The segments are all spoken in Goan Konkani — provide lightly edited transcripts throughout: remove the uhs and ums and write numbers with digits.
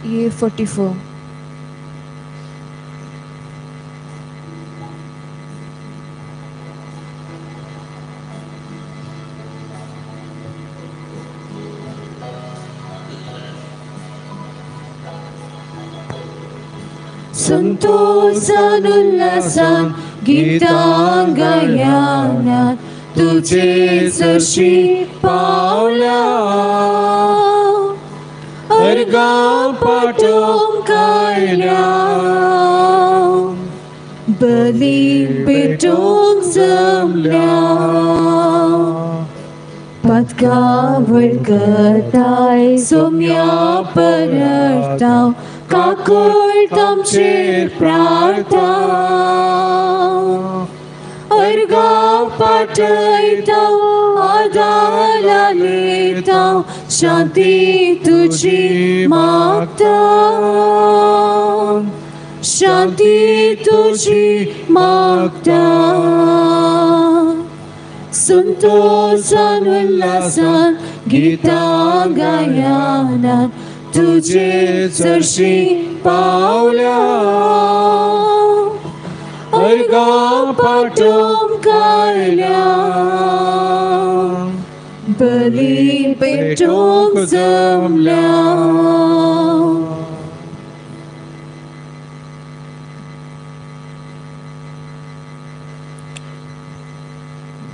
Year 44. संतोषानुल्लासान गीतां गायनात तुझे सरशी पावला अर्गां पाठोवंक आयल्या बली पेटोवंक जमल्या पदकावळ करताय सोम्या परताव काकुळट आमचेर प्रार्थना अर्गां पाठयता आदारा दिता शांती तुजी मागता शांती तुजी मागता संतोषान उल्हासान गीतां गायनात तुझे सरशी पावल्या अर्गां पाठोवंक आयल्या बली पेटोवंक जमल्या.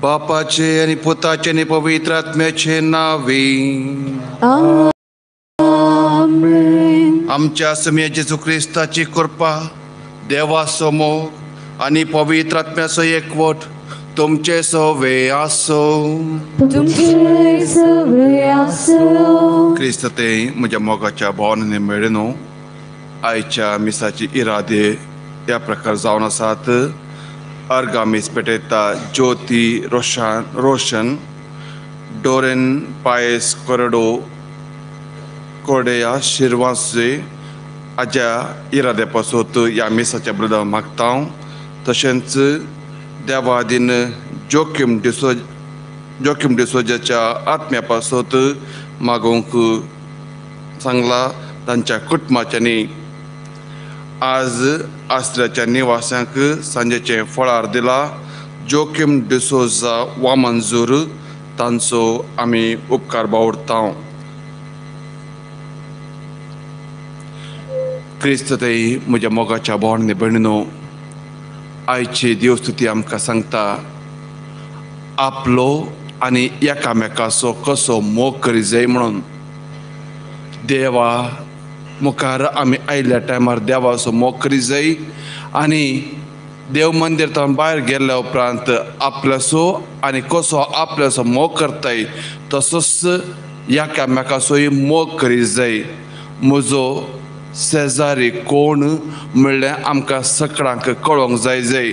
बापाचे आनी पुताचे आनी पवित्र आत्म्याचे नावे आमेन. आमच्या स्वामी जेजू क्रिस्ताची कृपा, देवाचो मोग आनी पवित्र आत्म्याचो एकवट तुमचे सवे आसो. तुमचे सवे आसो. क्रिस्त ते म्हज्या मोगाच्या भावांनी मेळ्ळो आयच्या मिसाची इरादे ह्या प्रकार जावन आसात. अर्गा मीस पेटयता ज्योती रोशन डोरेन पायस करडो कोडेया शिरवासे आज्या इरादे पासत ह्या मिसाच्या ब्रदा मागता. तशेंच देवादीन जोकीम डिसोजाच्या आत्म्या पासत मागोवंक सांगला तांच्या कुटुंबाच्यांनी. आज आसऱ्याच्या निवासांक सांजेचें फळार दिला जोकीम डिसोजा वामंजूर तांचो आमी उपकार बावडता. क्रिस्त तई म्हज्या मोगाच्या भावांनी भयणीनो, आयची देवस्तुती आमकां सांगता आपलो आनी एकामेकाचो कसो मोग करी जाय म्हणून. देवा मुखार आमी आयिल्ल्या टायमार देवाचो मोग करी जाय आनी देव मंदिर तावन भायर गेल्ल्या उपरांत आपल्यासो आनी कसो आपल्यासो मोग करताय तसोच एकामेकाचोय मोग करीत जाय. म्हजो शेजारी कोण म्हणल्यार आमकां सगळ्यांक कळोंक जाय जाय.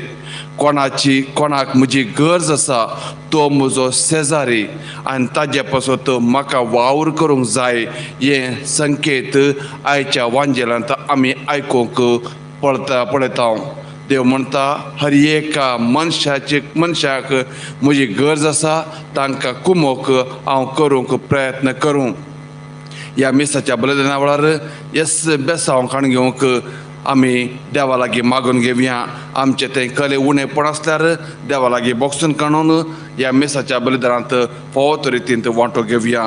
कोणाची कोणाक म्हजी गरज आसा तो म्हजो शेजारी आनी ताजे पासत म्हाका वावर करूंक जाय हें संकेत आयच्या वांजेलांत आमी आयकूंक पळयता. देव म्हणटा हर एका मनशाचे मनशाक म्हजी गरज आसा तांकां कुमोक हांव करूंक प्रयत्न करूं. ह्या मिसाच्या बलिदाना वेळार येस बेसांव काण घेवंक आमी देवा लागीं मागून घेवया. आमचें तें कले उणेपण आसल्यार देवा लागीं बोक्सून काडून ह्या मिसाच्या बलिदानांत फावो तो रितीन वांटो घेवया.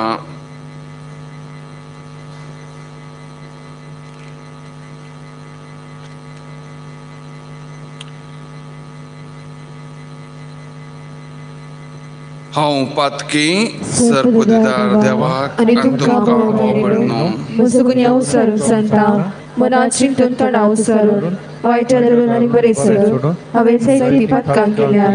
हांव पातकी सरपदिदार देवाक आनी तुमकां भाव म्हजो गुन्यांव सरून सांगता मनात चिंतून तणाव सरून वायट धरून आनी बरें सोडून हांवें जायतीं पातकां केल्या.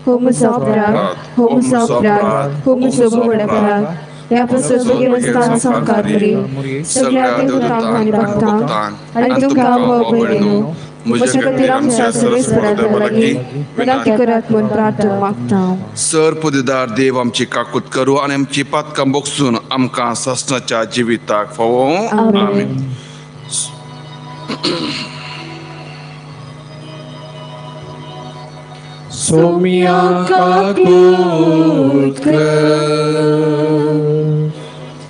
हो म्हजो अपराध, हो म्हजो अपराध, हो म्हजो व्हड अपराध. ह्या पासून भगवंतान संवकार करी सगळ्या देवतांक आनी भक्तांक आनी तुमकां भाव भयणींनो म्हज्या खातीर आमच्या सर्वेस्परा देवा लागीं विनंती करात म्हूण प्रार्थना मागता. सर पदिदार देव आमची काकूत करूं आनी आमची पातकां बोगसून आमकां सासणाच्या जिविताक फावो. आमेन. सोम्या काकूत कर,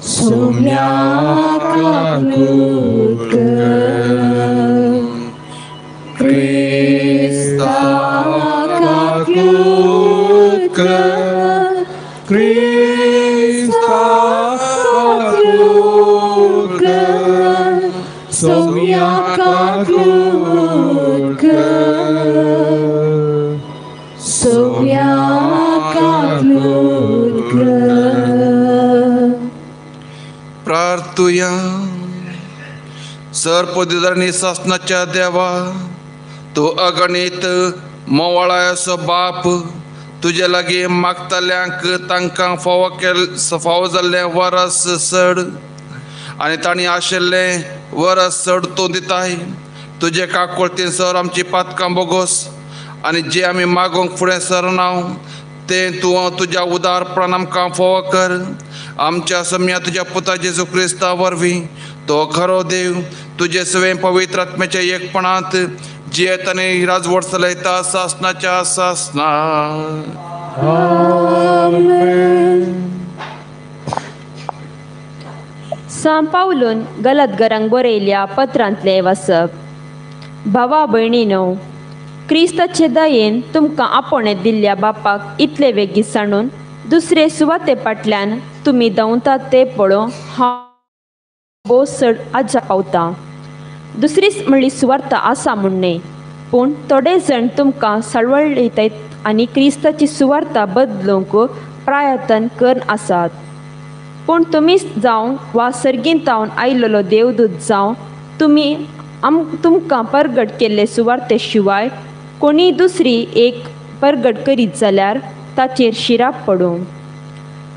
सोम्या काकूत कर, क्रिस्ता काकूत कर, क्रिस्ता काकूत कर, सोम्या काकूत कर, सोम्या काकूत कर. प्रार्थुया. सर पदिदारांनी सासणाच्या देवा तूं अगणीत मोवाळायचो बाप तुजे लागीं मागतल्यांक तांकां फावो केल फावो जाल्लें वरस चड आनी तांणी आशिल्लें वरस चड तूं दिताय. तुजे काकुळतीन सर आमची पातकां बोगोस आनी जे आमी मागूंक फुडें सरना तें तूं तुज्या उदारपणान आमकां फावो कर. आमच्या सम्या तुज्या पुता जेजू क्रिस्ता वरवीं तो खरो देव तुजे सवें पवित्र आत्म्याच्या एकपणांत जियेत आनी राजवट चलयता सासणाच्या सासणा. सांव पावलून गलतगरांक बरयल्या पत्रांतलें वाचप. भावा भयणीनो, क्रिस्ताचे दयेन तुमकां आपोवणें दिल्ल्या बापाक इतले वेगीं सांडून दुसरे सुवाते फाटल्यान तुमी धांवतात ते पळोवन हांव भोव चड आजा पावता. दुसरीच म्हणली सुवार्थ आसा म्हूण न्हय, पूण थोडे जाण तुमकां साळवळयतात आनी क्रिस्ताची सुवार्थ बदलूंक प्रयत्न करून आसात. पूण तुमीच जावं वा सर्गींतावन आयलेलो देवदूत जावं तुमी तुमकां परगट केल्ले सुवार्ते शिवाय कोणीय दुसरी एक परगट करीत जाल्यार ताचेर शिराप पडूं.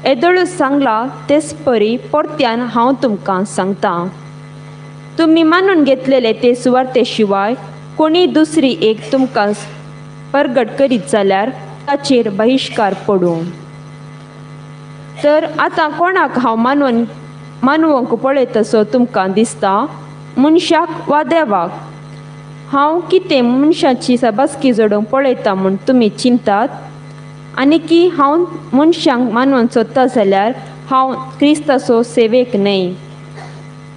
येदोळूच सांगला तेच परी परत्यान हांव तुमकां सांगता, तुमी मानून घेतलेले ते सुवार्ते शिवाय कोणी दुसरी एक तुमकां परगट करीत जाल्यार ताचेर बहिश्कार पडूं. तर आतां कोणाक हांव मानवंक पळयतसो तुमकां दिसता, मनशाक वा देवाक? हांव कितें मनशाची सबासकी जोडूंक पळयता म्हूण तुमी चिंतात? आनी की हांव मनशांक मानून सोदता जाल्यार हांव क्रिस्ताचो सेवेक न्हय.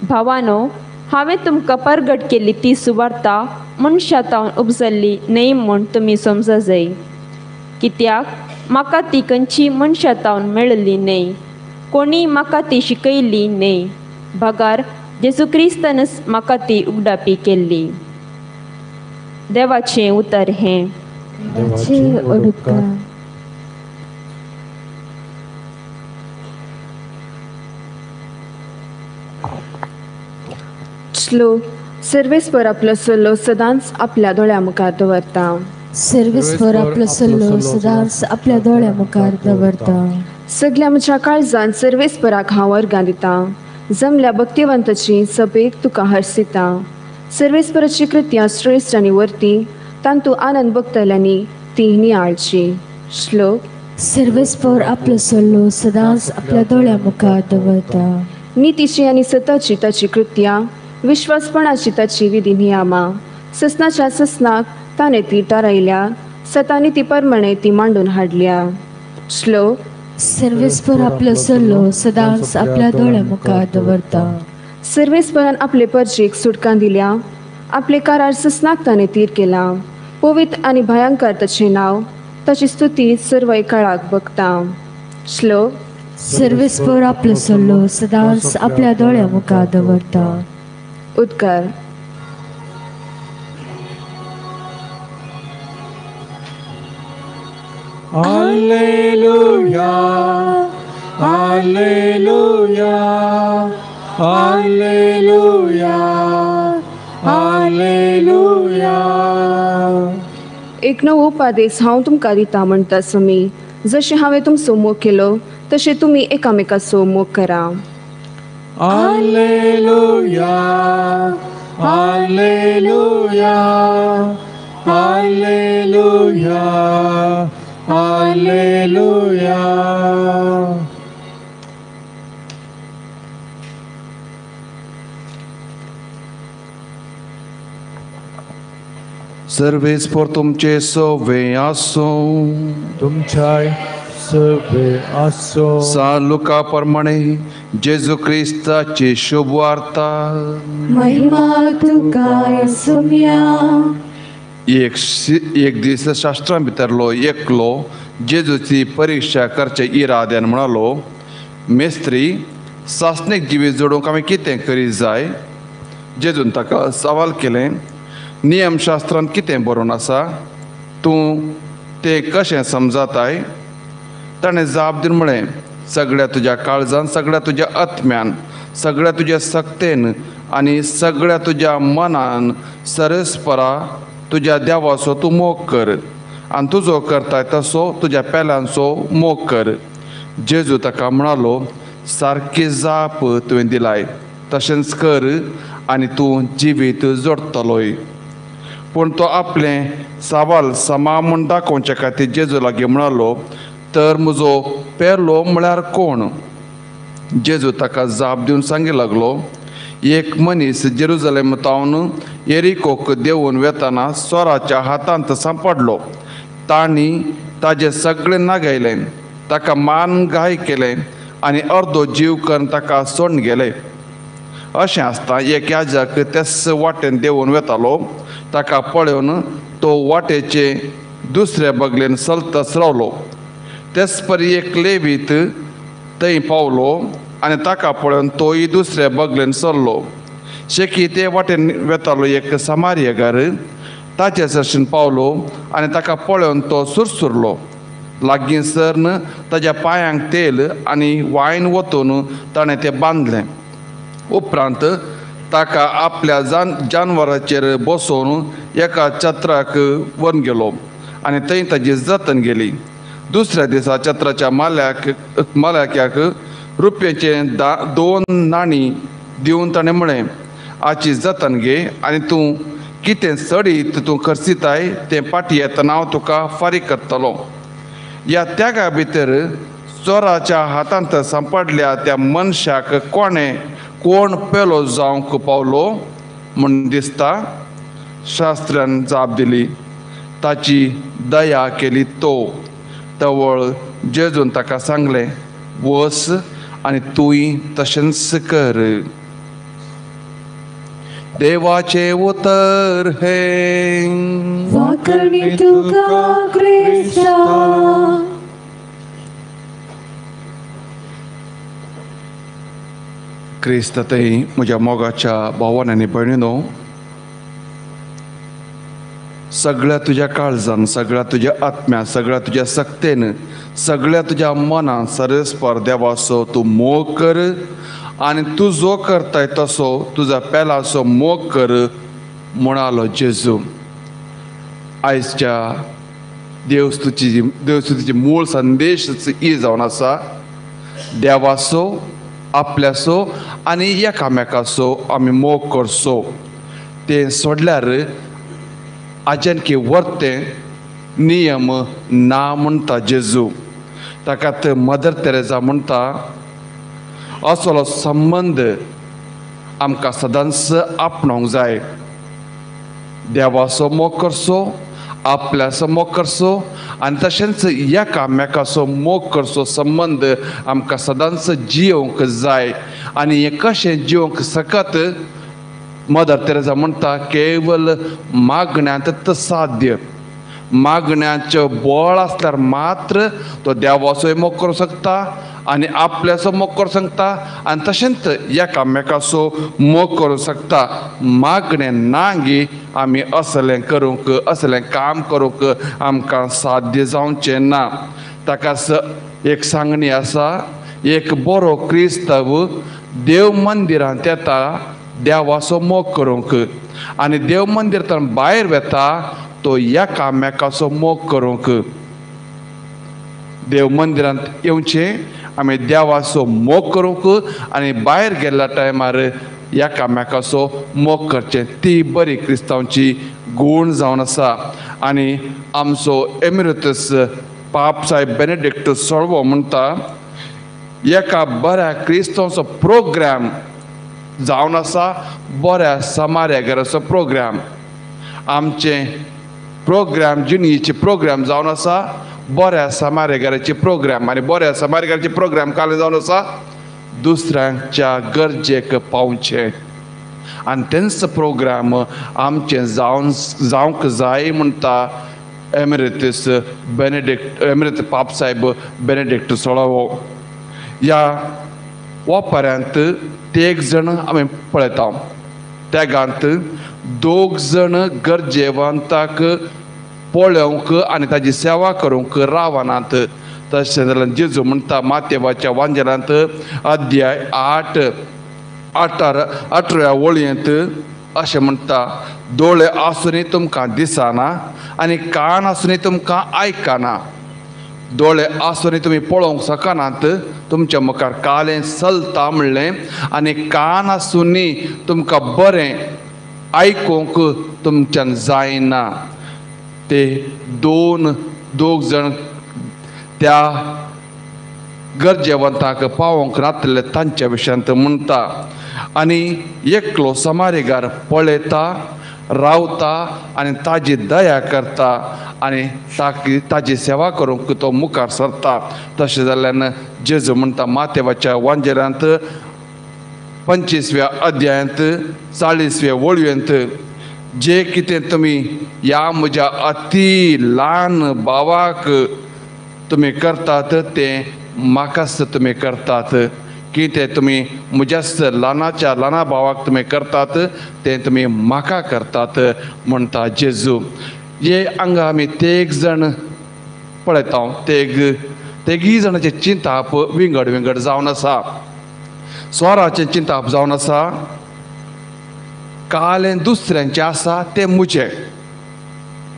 भावानो, हांवें तुमकां परगट केल्ली ती सुवार्ता मनशा तावन उपजल्ली न्हय म्हूण तुमी समजा जाय. कित्याक म्हाका ती खंयची मनशा तावन मेळिल्ली न्हय, कोणी म्हाका ती शिकयल्ली न्हय, बगर जेजू क्रिस्तानच म्हाका ती उगडापी केल्ली. देवाचें उतर हें. श्लोक सर्वेस्पर आपलो सल्लो सदांच आपल्या दोळ्या मुखार दवरता. सर्वेस्पर आपलो सल्लो सदांच आपल्या दोळ्या मुखार दवरता. सगल्या म्हज्या काळजान सर्वेस्पराक हांव अर्गां दितां. जमल्या भक्तिवंताची सभेक तुका हर्सिता. सर्वेस्पराची कृत्यां श्रेश्ठ आनी वर्ती, तांतू आनंद भोगतल्यांनी ती नियाळची. श्लोक. सर्वेस्पर आपलो सल्लो सदांच आपल्या दोळ्या मुखार दवरता. नितीची आनी सताची ताची कृत्यां, विश्वासपणाची ताची विधी नियामां, ससनाच्या ससनाक ताणें ती थारायल्या, सतांनी ती परमणे ती मांडून हाडल्या. श्लोक. सर्वेस्पर आपलो सल्लो सदांच आपल्या दोळ्या मुखार दवरता. सर्वेस्परान आपले परजेक सुटकां दिल्या, आपले कारार ससनाक ताणें तीर केला. पवित्र आनी भयंकर ताचें नांव, ताची स्तुती सर्वय काळाक बघता. श्लोक. सर्वेस्पर आपलो सल्लो सदांच आपल्या दोळ्या मुखार दवरता. उद्गार. Alleluia, Alleluia, Alleluia, Alleluia. एक नवो उपादेश हांव तुमकां दिता म्हणटा स्वामी, जशें हांवें तुमचो मोग केलो तशें तुमी एकामेकाचो मोग करा. Alleluia, Alleluia, Alleluia, Alleluia. सर्वेस्पर तुमचे सवे आसूं. तुमच्याय सवे आसूं. सान लुका प्रमाणे जेजू क्रिस्ताची शुभ वार्ता. महिमा तुका सुम्या. एक दीस शास्त्रां भितरलो एकलो जेजूची परिक्षा करचे इराद्यान म्हणालो, मेस्त्री, सासणीक जिवीत जोडूंक आमी कितें करीत जाय? जेजून ताका सवाल केलें, नियमशास्त्रांत कितें बरोवन आसा, तूं तें कशें समजाताय? ताणें जाप दिवन म्हळें, सगळ्या तुज्या काळजान, सगळ्या तुज्या आत्म्यान, सगळ्या तुज्या सक्तेन आनी सगळ्या तुज्या मनान सरस्परा तुज्या देवाचो तूं मोग कर आनी तुजो करताय तसो तुज्या पेल्यांचो मोग कर. जेजू ताका म्हणालो, सारकी जाप तुवें दिलाय, तशेंच कर आनी तूं जिवीत जोडटलोय. पूण तो आपलें सवाल समा म्हूण दाखोवचे खातीर जेजू लागीं म्हणालो, तर म्हजो पेलो म्हळ्यार कोण? जेजू ताका जाप दिवन सांगी लागलो, एक मनीस जेरुजलेम तावन एरिकोक देंवून वेतना चोराच्या हातांत सांपडलो. तांणी ताजें सगळें नागयलें, ताका मान घाय केलें आनी अर्दो जीव करून ताका सोडून गेले. अशें आसता एक याजक तेच वाटेन देंवून वेतालो. ताका पळोवन तो वाटेचे दुसरे बगलेन चलतच रावलो. तेच परी एक लेवीत थंय पावलो आनी ताका पळोवन तोय दुसरे बगलेन सरलो. शेकी ते वाटेन वेतालो एक समारियेकार, ताचे सरशीन पावलो आनी ताका पळोवन तो सुरसुरलो. लागीं सरन ताज्या पांयांक तेल आनी वायन वतून ताणें तें बांदलें. उपरांत ताका आपल्या जानवराचेर बसोवन एका छत्राक व्हरून गेलो आनी थंय ताजी जतन गेली. दुसऱ्या दिसा छत्राच्या मालक्याक रुपयाचे 2 नाणी दिवन ताणें म्हळें, आची जतन घे आनी तूं कितें चडीत तूं खर्चिताय तें फाटीं येतना हांव तुका फारीक करतलो. ह्या त्यागा भितर चोराच्या हातांत सांपडल्या त्या मनशाक कोण पेलो जावंक पावलो म्हूण दिसता? शास्त्र्यान जाप दिली, ताची दया केली तो. तवळ जेजून ताका सांगलें, वस आनी तूंय तशेंच कर. देवाचें उतर हें. वाकणी तुका क्रिस्ता. क्रिस्त थंय म्हज्या मोगाच्या भावान आनी भयणीनो, सगळ्या तुज्या काळजान, सगळ्या तुज्या आत्म्यान, सगळ्या तुज्या सक्तेन, सगळ्या तुज्या मनान सरस्पर देवाचो तूं मोग कर आनी तूं जो करताय तसो तुज्या पेलाचो मोग कर म्हणालो जेजू. आयच्या देवस्तुतीची मूळ संदेश ही जावन आसा, देवाचो आपल्याचो आनी एकामेकाचो आमी मोग करचो. तें सोडल्यार आजनकी वर्तें नियम ना म्हणटा जेजू. ताका मदर तेरेजा म्हणटा, असलो संबंद आमकां सदांच आपणावंक जाय. देवाचो मोग करचो, आपल्याचो मोग करचो आनी तशेंच एकामेकाचो मोग करचो संबंद आमकां सदांच जियोवंक जाय. आनी हें कशें जियोवंक सकत? मदर तेरेजा म्हणटा, केवल मागण्यांत साध्य. मागण्याचें बळ आसल्यार मात्र तो देवाचोय मोग करूंक शकता आनी आपल्याचो मोग करूंक शकता आनी तशेंच एकामेकाचो मोग करूंक शकता. मागणें ना गी आमी असलें करूंक, असलें काम करूंक आमकां साध्य जावचें ना. ताका एक सांगणी आसा, एक बरो क्रिस्तांव देव मंदिरांत येता देवाचो मोग करूंक आनी देव मंदिरांतल्यान भायर वता तो एकामेकाचो मोग करूंक. देव मंदिरांत येवचें आमी देवाचो मोग करूंक आनी भायर गेल्ल्या टायमार एकामेकाचो मोग करचें. ती बरी क्रिस्तांवची गूण जावन आसा. आनी आमचो एमिरेतस पाप साहेब बेनेडिक्ट सोळवो म्हणटा, एका बऱ्या क्रिस्तांवचो प्रोग्राम जावन आसा बऱ्या समार्यागराचो प्रोग्राम. आमचें प्रोग्राम जिणेचे प्रोग्राम जावन आसा बऱ्या समारेगाराचे प्रोग्राम. आनी बऱ्या समारेगाराचे प्रोग्राम काल जावन आसा दुसऱ्यांच्या गरजेक पावचें आनी तेंच प्रोग्राम आमचें जावंक जाय म्हणटा एमिरेतस बेनेडिक्ट एमिरेत पाप साहेब बेनेडिक्ट सोळावो. ह्या वापऱ्यांत तेग जाण आमी पळयता, तेगांत दोग जाण गरजेवंताक पळोवंक आनी ताजी सेवा करूंक रावनात. तशें जाल्यार जेजू म्हणटा मातेवाच्या वांजेलांत अध्याय 8 18व्या वळयेंत अशें म्हणटा, दोळे आसुनूय तुमकां दिसना आनी कान आसुनूय तुमकां आयकना. दोळे आसुनूय तुमी पळोवंक शकनात, तुमच्या मुखार कालें चलता म्हणलें, आनी कान आसुनूय तुमकां बरें आयकूंक तुमच्यान जायना. ते दोग जाण त्या गरजेवंताक पावोवंक नातले तांच्या विशयांत म्हणटा. आनी एकलो समारेगार पळयता, रावता आनी ताजी दया करता आनी ताजी सेवा करूंक तो मुखार सरता. तशें जाल्ल्यान जेजू म्हणटा मातेवाच्या वांजेरांत 25व्या अध्यायांत 40व्या वळयेंत, जे कितें तुमी ह्या म्हज्या अती ल्हान भावाक तुमी करतात तें म्हाकाच तुमी करतात. कितें तुमी म्हज्याच ल्हानाच्या ल्हाना भावाक तुमी करतात तें तुमी म्हाका करतात म्हणटा जेजू. हे हांगा आमी तेग जाण पळयता, तेगीय जाणाचें चिंताप विंगड विंगड जावन आसा. स्वराचें चिंताप जावन आसा, कालें दुसऱ्यांचें आसा तें म्हजें,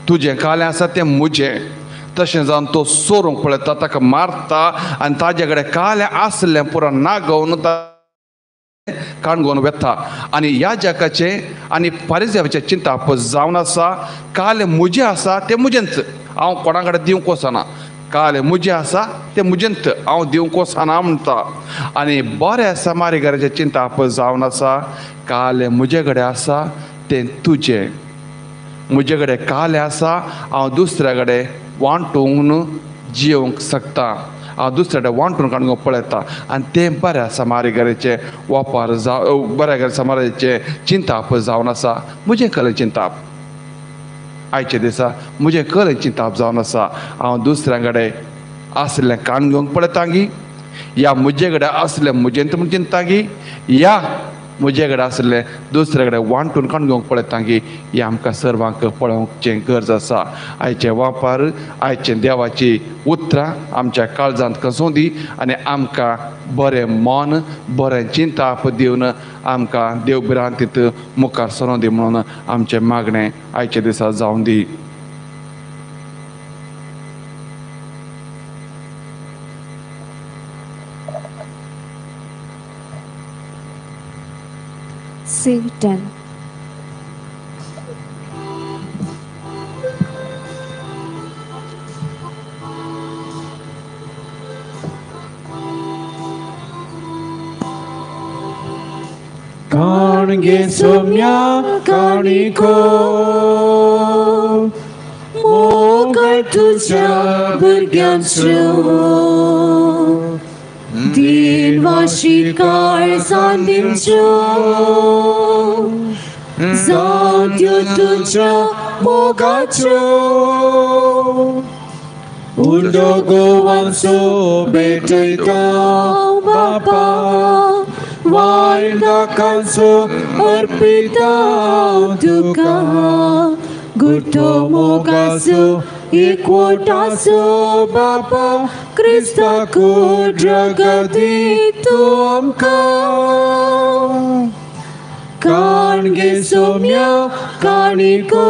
तुजें कालें आसा तें म्हजें. तशें जावन तो सोरूंक पळयता, ताका मारता आनी ताजे कडेन कालें आसलें पुरो नागोवन काणगोवन वेता. आनी ह्या जगाचें आनी पारिजावाचें चिंताप जावन आसा, कालें म्हजें आसा तें म्हजेंच, हांव कोणा कडेन दिवंक वचना. कालें म्हजें आसा तें म्हजेंच, हांव दिवंक वचना म्हणटा. आनी बऱ्या समारेगाराचें चिंताप जावन आसा, कालें म्हजे कडेन आसा तें तुजें, म्हजे कडेन कालें आसा हांव दुसऱ्या कडेन वांटून जियोवंक शकता, हांव दुसऱ्या कडेन वांटून काडूंक पळयता. आनी तें बऱ्या समारेगाराचें वापर बऱ्या समाराचें चिंताप जावन आसा. म्हजें कलें चिंताप आयच्या दिसा म्हजें कलें चिंताप जावन आसा, हांव दुसऱ्यां कडेन आसलें काण घेवंक पळयता गी, या म्हजे कडेन आसलें म्हजें म्हूण चिंता गी, या म्हजे कडेन आसलें दुसऱ्या कडेन वांटून काडून घेवंक पळयता गी. हें आमकां सर्वांक पळोवचें गरज आसा. आयचें वापर आयचें देवाची उतरां आमच्या काळजांत कसोवं दी आनी आमकां बरें मन बरें चिंताप दिवन आमकां देव भिरांतींत मुखार सरों दी म्हणून आमचें मागणें आयच्या दिसा जावं दी. C10. काणगे सोम्या काणिको मोग तुझ्या भुरग्यांच्यो दिनवाशी काळजान दिवच्यो जावं त्यो तुज्या मोगाच्यो उंडो गोवांचो भेटयता बापा वायदाकांचो अर्पिता तुका गुठो मोगाचो एकवटाचो बापा क्रिस्ताकू जगदी तूं आमकां काणगे सोम्या काणिको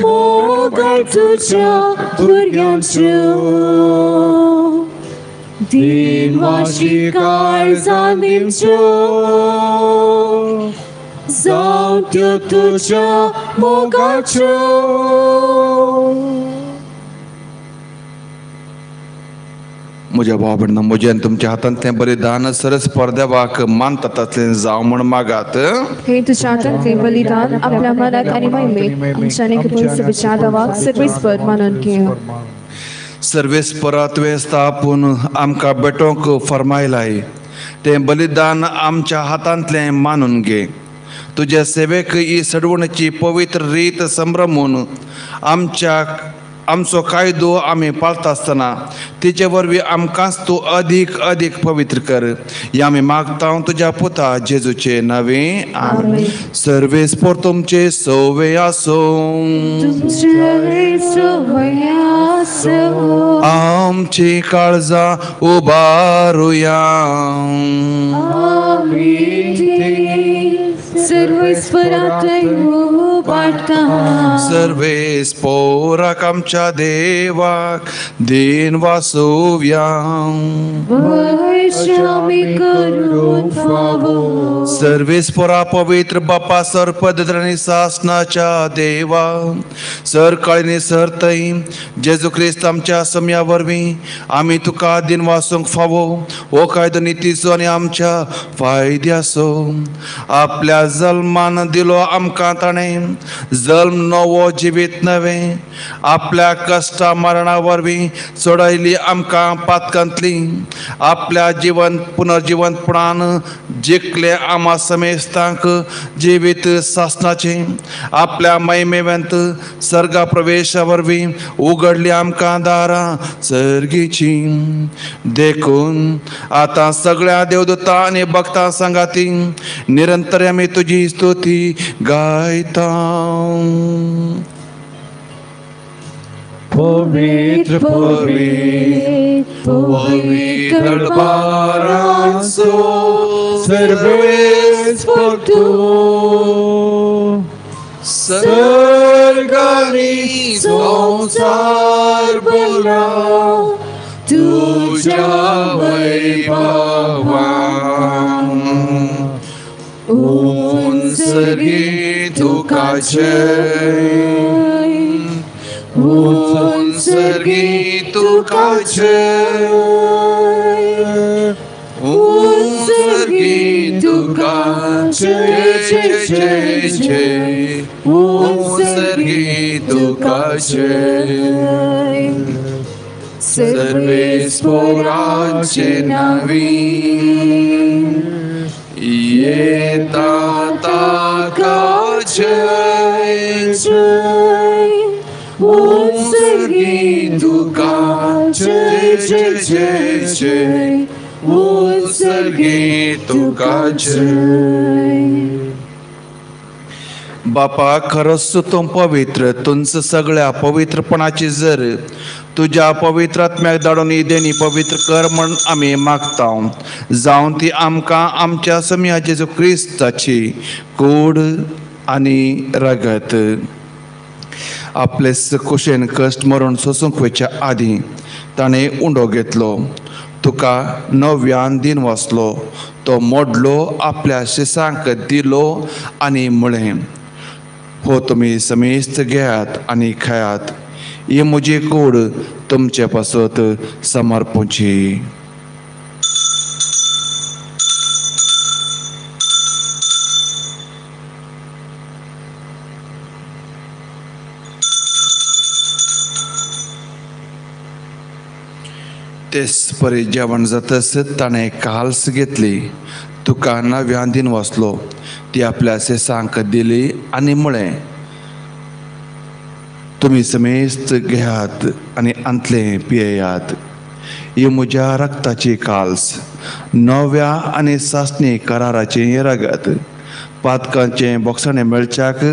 मोगा तुज्या भुरग्यांच्यो दिनवाशी काळजान दिवच्यो जावं त्यो तुज्या मोगाच्यो. म्हज्या भाव भयणां, म्हज्या आनी तुमच्या हातांतलें बलिदान सरस परदेवाक मानतात तसलें जावं म्हूण मागात. हे तुज्या हातांतलें बलिदान आपल्या मनाक आनी महिमेक आमच्या आनी सभेच्या देवाक सर्वेस्पर मानून घे. सर्वेस्परा तुवें स्थापून आमकां बेटोवंक फर्मायलाय तें बलिदान आमच्या हातांतलें मानून घे. तुज्या सेवेक ही सडवणेची पवित्र रीत संभ्रमून आमच्या आमचो कायदो आमी पाळता आसतना तिचे वरवीं आमकांच तूं अदीक अदीक पवित्र कर. ह्या आमी मागता तुज्या पुता जेजूचे नांवे आमेन. सर्वेस्पर तुमचे सवे आसूं. आमची काळजां उबारुया. सर्वेस्पोराक आमच्या देवाक दिन वासुव्या. सर्वेस्पोरा पवित्र बापा सर्पदनी सासनाच्या देवा सर काळीनी सरतई जेजू क्रिस्त आमच्या समया वरवीं आमी तुका दिन वासूंक फावो हो कायदो नितीचो आनी आमच्या फायद्याचो. आपल्या जल्मान दिलो आमकां ताणें जल्म नवो जिवीत नवें आपल्या कश्टा मरणा वरवीं सोडयली आमकां पातकांतली आपल्या जिवन पुनर्जिवंतपणान जिखले आमा समेस्तांक जिवीत सासनाचें आपल्या महिमेवंत सर्गा प्रवेशा वरवीं उगडली आमकां दारां सर्गीची. देखून आतां सगळ्या देवदूतां आनी भक्तां सांगाती निरंतर आमी तुजी स्तुती गायता. पवित्र पवित्र पवित्र बारांचो सर्वेस्पर तूं सर्गानी संवसार भरला तुज्या वैभवान. उंचगी तुका जय उंचगी तुका जय उंचगी तुका जय जय जय जय उंचगी तुका जय. सर्वेस्पोराचे नांवी येता ताका जय जय उंचगी तुका जय जय जय जय उंचगी तुका जय. बापा खरोच तूं पवित्र तुंच सगळ्या पवित्रपणाची जर तुज्या पवित्र आत्म्याक धाडून ही देणी पवित्र कर म्हण आमी मागता जावन ती आमकां आमच्या समया जेजू क्रिस्ताची कूड आनी रगत. आपले कुशेन कश्ट मरण सोसूंक वयच्या आदीं ताणें उंडो घेतलो. तुका नव्यान दिन वाचलो, तो मोडलो, आपल्या शिसांक दिलो आनी म्हळें, हो तुमी समेस्त घेयात आनी खायात, ही म्हजी कूड तुमचे पासत समर्पूची. तेच परी जेवण जातच ताणें काल्स घेतली, तुका नव्यान दिन वाचलो, ती आपल्या सेसांक दिली आनी म्हळें, तुमी समेस्त घेयात आनी आंतलें पियेयात, ही म्हज्या रक्ताची काल्स, नव्या आनी सासणी कराराचें रगत, पातकांचें बोगसाणें मेळच्याक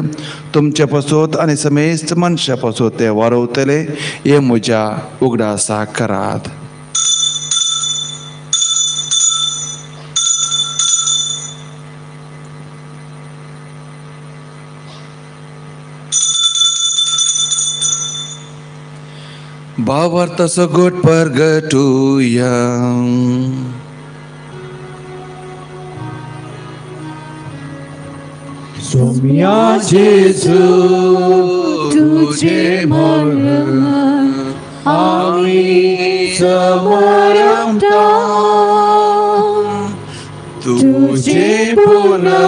तुमचे पासत आनी समेस्त मनशा पासत ते वारवतले, हे म्हज्या उगडासाक करात. भावार्थाचो गोट परगटुया. सोम्या जेजू तुझे मरण आमी समरता, तुझे पुनर्जीवनपण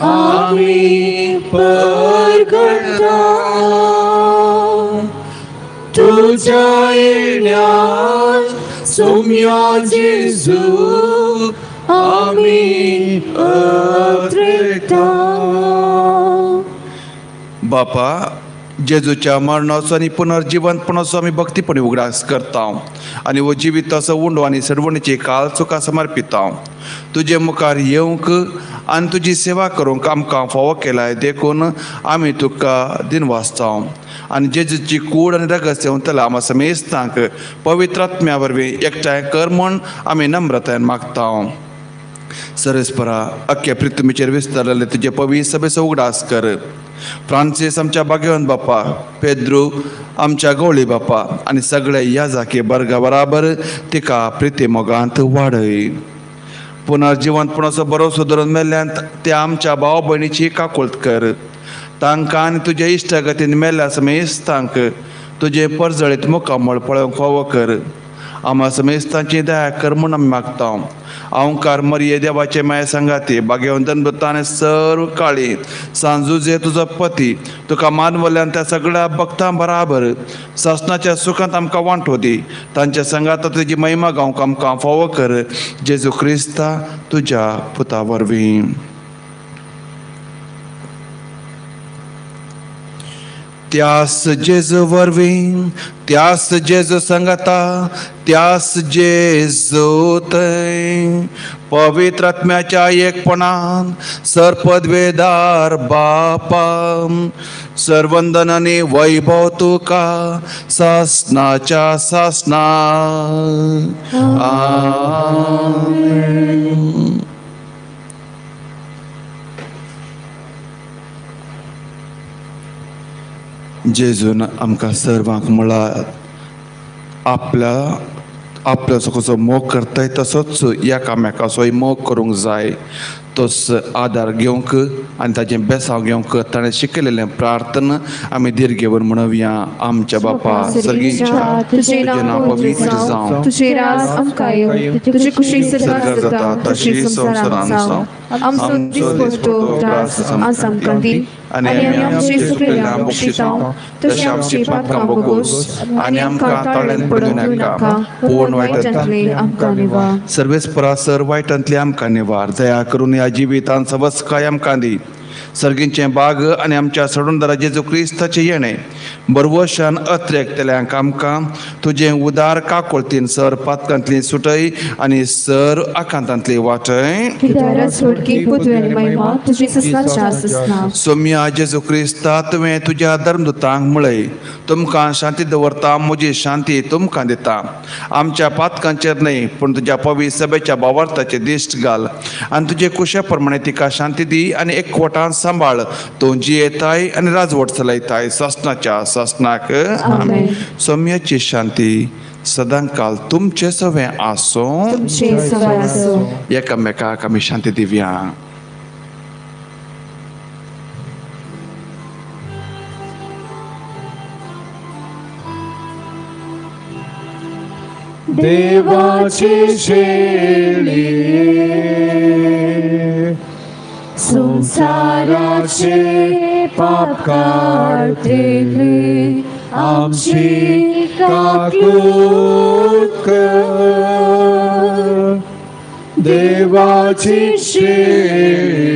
आमी परगटा, तुझ्या येण्यास सोम्या जेजू आमी अत्रेता. बापा, जेजूच्या मरणाचो आनी पुनर्जिवंतपणाचो आमी भक्तीपणी उगडास करता आनी हो जिविताचो उंडो आनी सडवणीची काल चुका समर्पिता. तुजे मुखार येवंक आनी तुजी सेवा करूंक आमकां फावो केलाय देखून आमी तुका दिनवासता आनी जेजूची कूड आनी रगत सेवतल्या आमा समेस्तांक पवित्र आत्म्या वरवीं एकठांय कर म्हूण आमी नम्रतायेन मागता. सरस्परा अख्ख्या पृथ्वीचेर विस्तारलेले तुजे पवित्र सभेचो उगडास कर. फ्रांसीस आमच्या भाग्यवंत बापा, पेद्रू आमच्या गवळी बापा आनी सगळे ह्या जाकी बर्गा बराबर तिका प्रिती मोगांत वाडय. पुनर्जिवंतपणाचो भरोसो धरून मेल्ल्यान त्या आमच्या भाव भयणीची काकुळट कर. तांकां आनी तुजे इश्टागतीन मेल्ल्या समेस्तांक तुजें परजळीत मुखामळ पळोवंक फावो कर. आमा समेस्तांची दया कर म्हूण आमी मागता. अहंकार मरिये देवाचे माये सांगाती भाग्यवंत आनी सर्व काळी सांजुजे तुजो पती तुका मानवल्यान त्या सगळ्या भक्तां बराबर सासनाच्या सुखांत आमकां वांटो दी. तांच्या सांगाता तुजी महिमा गावंक आमकां फावो कर. जेजू क्रिस्ता तुज्या पुता वरवीं. त्यास जेजू वरवीं, त्यास जेजू सांगाता, त्यास जेजू थंय पवित्र आत्म्याच्या एकपणान सरपदवेदार बापा सर्वंदन आनी वैभव तुका सासनाच्या सासना. आमेन. जेजून आमकां सर्वांक म्हळा आपल्या आपल्याचो कसो मोग करताय तसोच एकामेकाचोय मोग करूंक जाय. तोच आदार घेवंक आनी ताचें बेसांव घेवंक ताणें शिकयलेलें प्रार्थना आमी धीर घेवन म्हणुया. आमच्या बापा सर्गीच्या, तुजें नांव पवित्र जावं, तुजें राज आमकां येवं, तुजी कुशी स्वर्गांत जाता तशी संवसारांत जावं. आमचो दिसपट्टो ग्रास आज आमकां दी आनी आमी आमची चुकलेल्यांक बक्षितांव तशी आमची पातकां बोगोस आनी आमकां ताळ्यान पडूं नाका, पूण वायटांतलें आमकां निवार. सर्वेस्परा सर वायटांतलें आमकां निवार. दया करून ह्या जिवितांत सवस्काय आमकां दी. सर्गींचें बाग आनी आमच्या सडूनदारा जेजू क्रिस्ताचें येणें बरवशान अत्रेकतल्यांक आमकां तुजें उदार काकोळतीन सर पातकांतली सुटय आनी सर आकांतांतली वाटय. सोम्या जेजू क्रिस्ता, तुवें तुज्या धर्मदूतांक म्हळें, तुमकां शांती दवरता, म्हजी शांती तुमकां दिता. आमच्या पातकांचेर न्हय पूण तुज्या पवित्र सभेच्या भावार्थाचे दिश्ट घाल आनी तुजे कुशे प्रमाणे तिका शांती दी आनी एकवटान उपकारान सांबाळ. तूं जियेताय आनी राजवट चलयताय सासणाच्या सासणाक. आमेन. सौम्याची शांती सदांकाल तुमचे सवें आसूं. एकामेकाक आमी शांती दिवया. देवाची शेळी संसाराचे पाप काडटली आमची काकूत कर. देवाची शेळी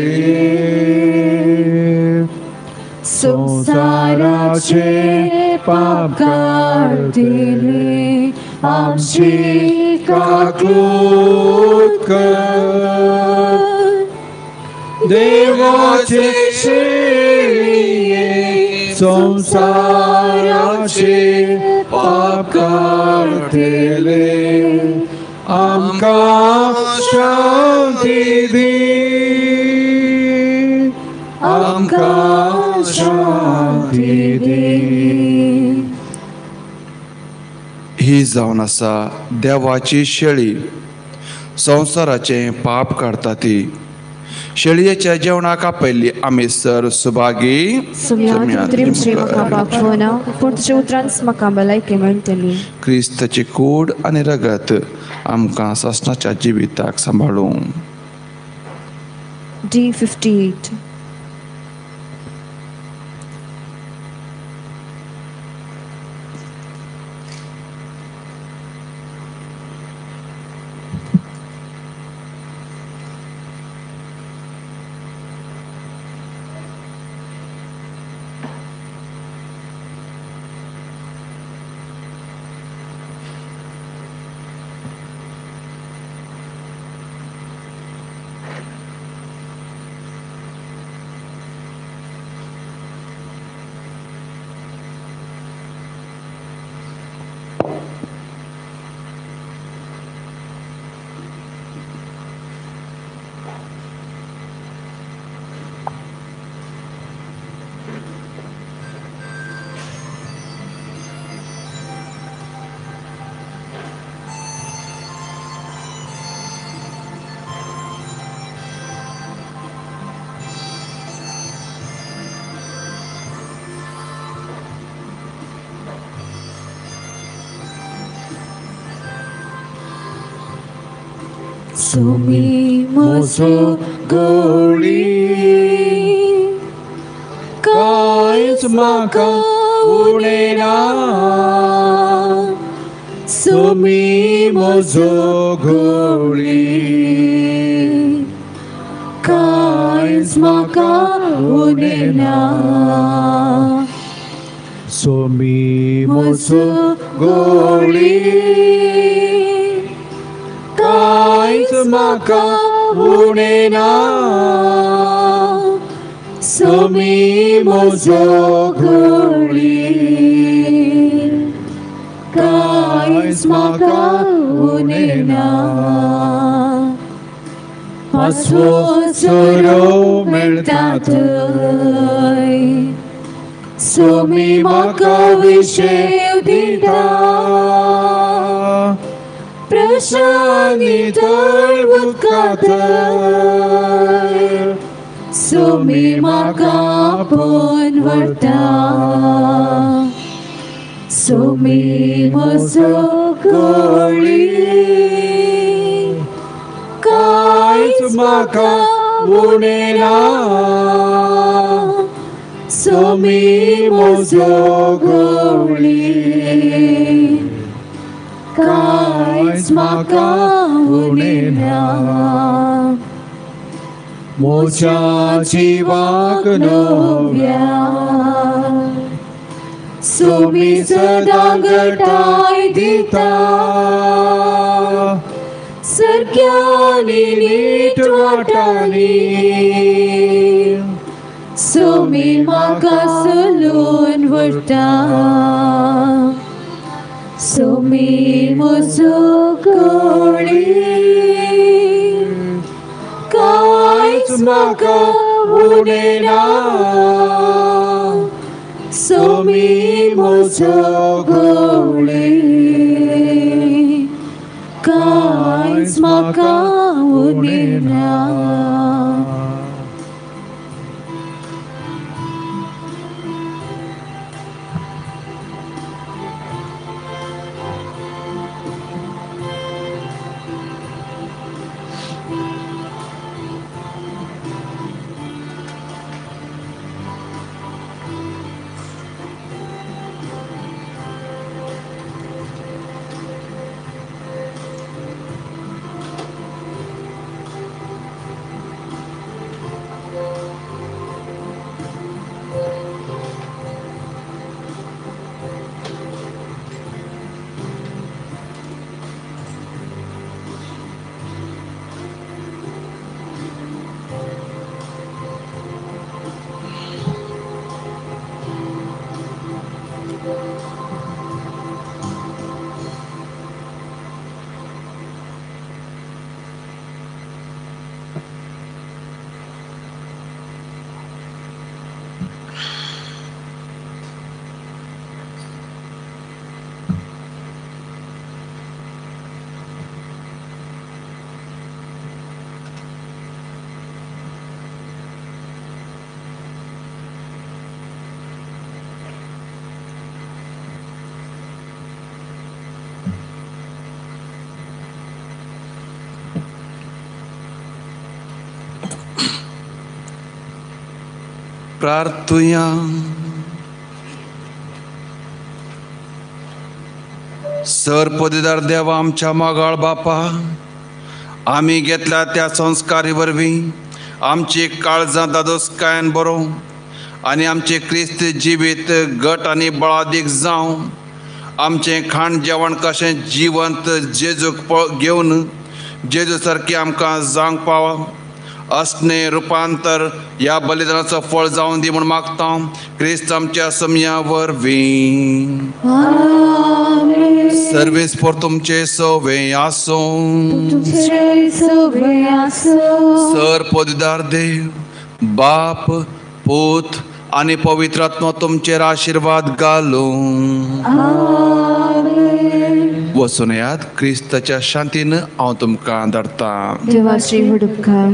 संसाराचे पाप काडटली आमची काकूत कर. देवाचे शेळये संसाराचे पाप काडटले आमकां शांती दी, आमकां शांती दी. ही जावन आसा देवाची शेळी, संवसाराचें पाप काडटा ती. शेळयेच्या जेवणाक आपयल्ली आमी सर सुभागी. क्रिस्ताची कूड आनी रगत आमकां सासणाच्या जिविताक सांबाळूं. D58. सुमी म्हजो गोळी कांयच म्हाका उणें ना. सुमी म्हजो गोळी कांयच म्हाका उणें ना. सुमी म्हजो गोळी कांयच म्हाका उणें ना. सुमी म्हजो गोळी कांयच म्हाका उणें ना. पांचवो सोरो मेळटा थंय सुमी म्हाका विशेव दिता. प्रशांत उदकांत सुमी म्हाका आपोवन व्हरता. सुमी म्हजो गोळी कांयच म्हाका उणें ना. सुमी म्हजो गोळी कांयच म्हाका उणें ना. म्हज्या जिवाक नव्या सुमी सदां घटाय दिता. सारक्यांनी नीट वाटांनी सुमी म्हाका चलोवन व्हरता. सुमी म्हजो गोळी कांयच म्हाका उणें ना सोमी म्हजो घोवळे कांयच म्हाका उणें ना. प्रार्थुया. सर पदवीदार देवा आमच्या मागाळ बापा, आमी घेतल्या त्या संस्कारी वरवीं आमची काळजां दादोसकायन बरोवं आनी आमचें क्रिस्त जिवीत घट आनी बळादीक जावं. आमचें खाण जेवण कशें जिवंत जेजूक घेवन जेजू सारकें आमकां जावंक पाव असणे रुपांतर ह्या बलिदानाचो फळ जावन दी म्हूण मागता क्रिस्त आमच्या समया वरवीं. सर्वेस पोर तुमचे सवे आसूं. सर पदवीदार देव बाप पूत आनी पवित्र आत्मो तुमचेर आशिर्वाद घालूं. वचून याद क्रिस्ताच्या शांतीन हांव तुमकां धाडटा. देवाची व्हड उपकार.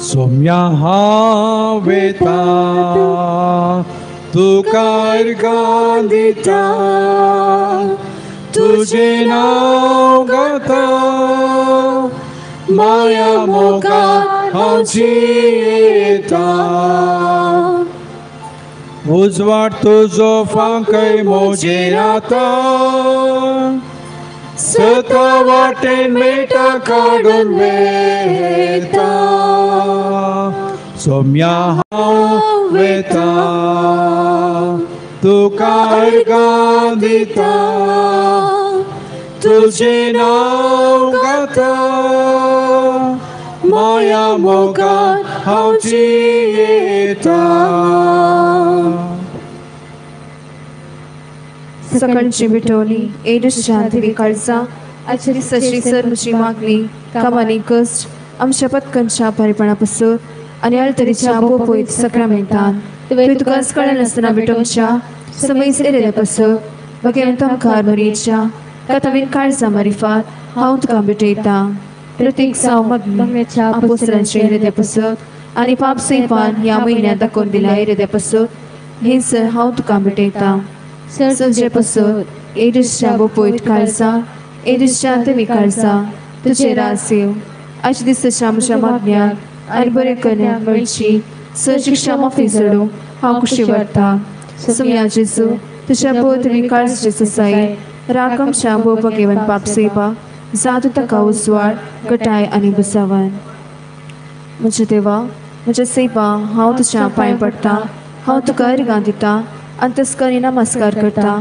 सोम्या हांव वेता तुका अर्गां दिता तुजें नांव गाता माया मोगान हांव जियेता. उजवाड तुजो फांकय म्हजेर आतां सता वाटेन मेटा काडून वेता. सोम्या हांव वेता तुका अर्गां दिता तुजें नांव गाता माया मोगान हांव जियेता. सकाळची भेटवणी एडूच्या देवी काळजा आजच्या दिसाची सर म्हजी मागणी कामांनी कश्ट आमच्या पत्कांच्या बरेपणा पासून आनी अळतरीच्या बोपोयत सक्रामेंतान तुवें तुका कळनासतना भेटोवच्या समय येयल्ले पासून बगेन तमकार मरयेच्या कातावीन काळजा मारिफात हांव तुका भेटयता. प्रत्येक साव मागणी आपोस्तलांचे हृदय पासून आनी पाप सैपान ह्या म्हयन्यांत दाखोवन दिल्या हृदय पासून हे सर हांव तुका भेटयता. सजे पासून एडूच्या बोपोयत काळजा एडूच्या देवी काळजा तुजें रास येवं. आयच्या दिसाच्या म्हज्या मागण्याक आनी बरें करण्याक मेळची सर शिक्षा माफी जोडूंक हांव खुशी व्हरता. सोम्या जेजू तुज्या बोधवी काळजाची ससाई राख आमच्या भोव पाप सेवा जातू ताका उजवाड गटाय आनी बुसावन. म्हज्या देवा म्हज्या सेवा हांव तुज्या पांय पडटा हांव तुका अर्गां दिता आनी तस्करी नमस्कार करता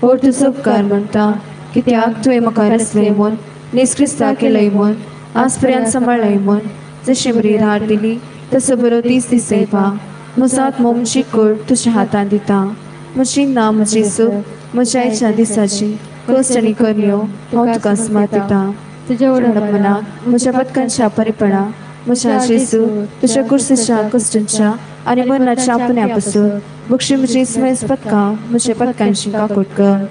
और तुजो उपकार म्हणटा कित्याक तुवें म्हाका रचलें म्हूण नीज क्रिस्ता केलय म्हूण आज पर्यंत सांबाळ्ळय म्हूण जशी बरी धाड दिली तसो बरो दीस दिसयपा. म्हजो आत्मो म्हजी कूड तुज्या हातांत दिता. म्हजी ना म्हजी सूख म्हज्या आयच्या दिसाची कश्ट आनी करण्यो हांव तुका सुमार दिता. तुज्या मनाक म्हज्या पदकांच्या परिपणा म्हज्या जेजू तुज्या कुर्सीच्या कश्टांच्या आनी मरणाच्या पुण्या पासून बक्षी म्हजी स्मेस पदकां म्हज्या पदकांची काकूट कर.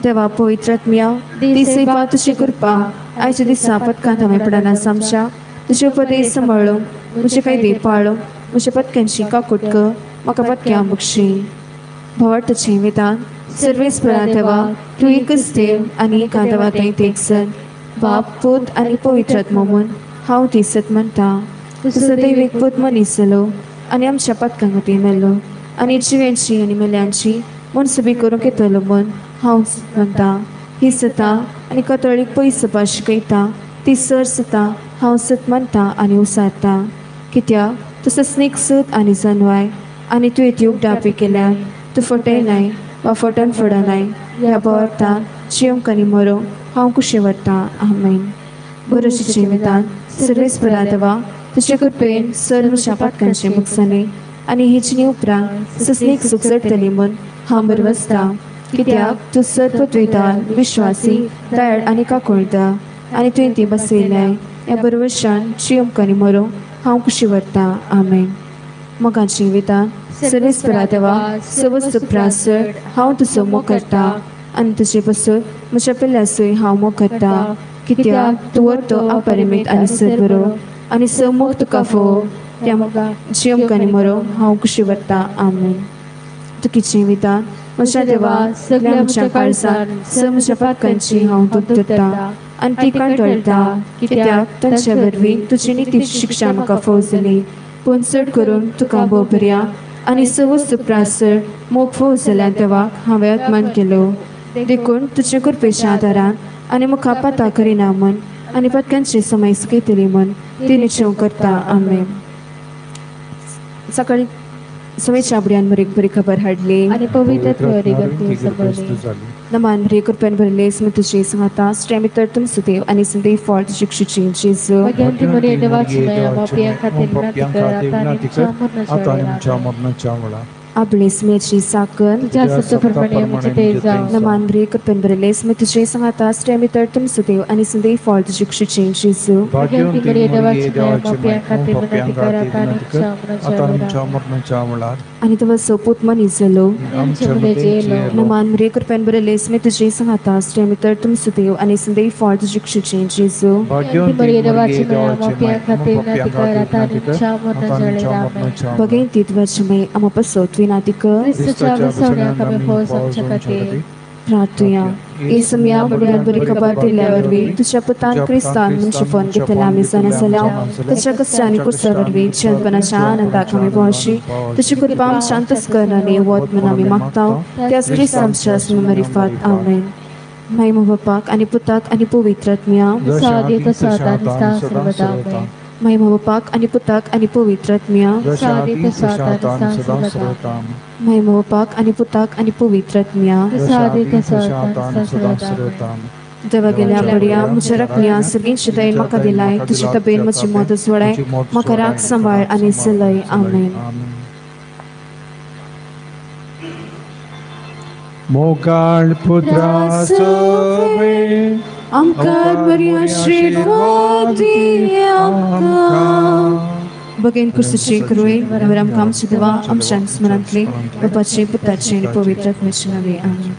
देवा पवित्र आत्म्या ती तुजी कृपा आयच्या दिसा पदकांत हांवें पडना आमच्या तुजे उपदेश सांबाळूं म्हजे कायदे पाळूं म्हज्या पदकांची काकूट कर म्हाका पदक्यां बक्षी. भवार्थाचें विधान. सर्वेस्परा देवा तूं एकच देव आनी एका देवा थंय एक सत बाप पूत आनी पवित्र आत्मो म्हूण हांव ती सत म्हणटा. तूं सदैव एक पूत मनीस जालो आनी आमच्या पदकां खातीर मेलो आनी जिव्यांची आनी मेल्यांची मनसुबी करूंक येतलो म्हूण हांव म्हणटा. ही सता आनी कतळीक पयस जावपाक शिकयता ती सर सता हांव सत मानता आनी उसारता. कित्याक तूं सस्नीक सत आनी जनवाय आनी तुवें ती उगडापी केल्यार तूं फटयनाय वा फटन फडनाय. ह्या बोवार्थान जिवंक आनी मरोंक हांव कुशी व्हरता. आमेन. बरोशीचें विधान. सर्वेस्परा देवा तुजे कृपेन सर म्हज्या पातकांचे मुकसाणे आनी हेचणी उपरांत सस्नीक सूख चडटली म्हूण हांव बरवसता. कित्याक तूं सर्वद्वैतान विश्वासी दयाळ आनी काकुळटा आनी तुवें ती बसयल्याय. ह्या बरवशान जिवंक आनी मरोंक हांव कुशी व्हरता. आमेन. मोगाचें विधान. सर्वेस्परा देवा सवस्त प्रासर हांव तुजो मोग करता आनी तुजे पसून म्हज्या पेल्यासूय हांव मोग करता. कित्याक तूं वरतो अपरिमीत आनी सरबरो आनी स मोग तुका फोव त्या जिवंक आनी मरोंक हांव कुशी व्हरता. आमेन. तुकीचें विधान. म्हज्या देवा सगळ्या म्हज्या काळजान स म्हज्या पातकांची हांव दूख धरता आनी ती कंटाळटा. कित्याक तांच्या वरवीं तुजी नितीची शिक्षा म्हाका फोव जाली. पूण चड करून तुका भोव बऱ्या आनी सवस्त प्रासर मोग फोव जाल्या देवाक हांवें अपमान केलो. देखून तुजे कृपेच्या आदारान आनी मुखा पाता करिना म्हूण आनी पदकांची समय सुकयतली म्हूण ती निश्चव करता. आमेन. सकाळी समेच्या बुड्यान बरी बरी खबर हाडली आनी पवित्र आत्म्यान. नमान बरी कृपेन भरले स्म तुजी सांगता स्त्रियां भितर तुमचो देव आनी संदेव फळ तुजी कुशीची जेजू. भाग्यवंती मरिये देवाची माय, आमच्या पापयां खातीर विनंती कर आता आनी आमच्या मरणाच्या वेळार. आपले स्मेची साकर तुझ्या सत्याप्रमाणे आमचे ते जावं. नमान बरी कृपेन भरले स्म तुजी सांगता स्त्रियां भितर तुमचो देव आनी संदेव फळ तुजी कुशीची जेजू. भाग्यवंती मरिये देवाची माय, आमच्या पापयां खातीर विनंती कर आता आनी आमच्या आता मरणाच्या वेळार. आनी तो सोपूत मनीस जालो आमच्या मदें जियेलो. नमान बरी कृपेन भरले स्म तुजी सांगता स्त्रियां भितर तुमचो देव आनी संदेव फळ तुजी कुशीची जेजू. भाग्यवंती मरिये देवाची माय, आमच्या पापयां खातीर विनंती कर आता आनी आमच्या मरणाच्या वेळार. बघेन तीत आमा पसोत विनाती कर. क्रिस्तच्या बसवण्याक आमी फौज आमच्या खातीर. प्रार्थुया. येसुम्या बड्यान बरी खबर दिल्या वरवीं तुज्या पुतान क्रिस्तान म्हूण शिफोन घेतल्या आमी जाणा जाल्या तुज्या कश्टांनी कुर्सा वरवीं जिवनपणाच्या आनंदाक आमी पावशी तुजी कृपा आमच्या अंतस्करणांनी वत म्हूण आमी मागता त्याच क्रिस्त आमच्या स्मरिफात. आमेन. माय बापाक आनी पुताक आनी पवित्र आत्म्या. जसो आदी तसो आतां आनी सदां सर्वदा. आमेन. माय बापाक आनी पुताक आनी पवित्र आत्म्या. जसो आदी तसो आतां आनी सदां सर्वदा. आमेन. माय बापाक आनी पुताक आनी पवित्र आत्म्या. जसो आदी तसो आतां आनी सदां सर्वदा. आमेन. देवा गेल्या बडया म्हज्या रकण्या सर्गींची दयेन म्हाका दिलाय तुजी तबेन म्हजी मदत जोडाय म्हाका राग सांबाळ आनी चलय. आमेन. मोगाळ पुत्रा सवे आमकां बरी आशिर्वाद दी आमकां. बगेन कुर्सीची कृपे नवर आमकां आमच्या देवा आमच्या स्मरणांतली बापाचे पुताचे आनी पवित्र आत्म्याचे नांवे. आमेन.